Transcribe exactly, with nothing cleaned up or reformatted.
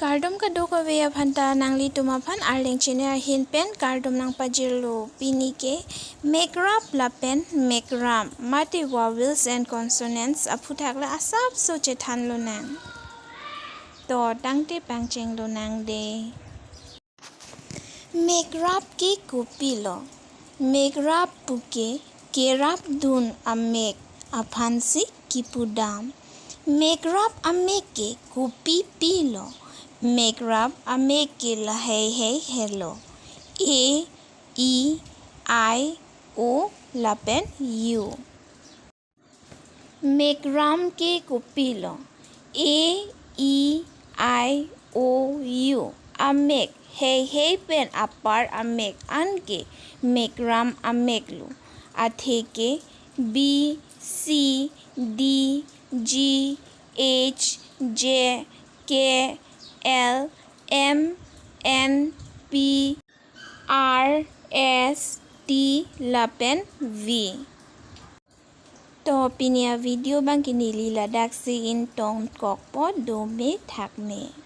Kardom kadokave aphanta, nanglitum aphan Arleng channel ahin pen kardom nangpajirlo. Pini ke mekrap lapen mekram mate vowels and consonants aphuthak la asapso chethan lonang. To tangte pangcheng lonang dei. Mekrap ke kopilo? Mekrap puke kerapdun amek aphansi kipudam. Mekrap amek ke kopi pilo? Mekrap amek ke lahei hei helo: A, E, I, O lapen U. Mekram ke kopilo? A, E, I, O, U amek, hei hei pen apar amek anke mekram ameklo. Athe ke B, C, D, G, H, J, K, L, M, N, P, R, S, T lapen V. To pini avideo abangke neli ladaksi ingtong kokpo, dome thakme.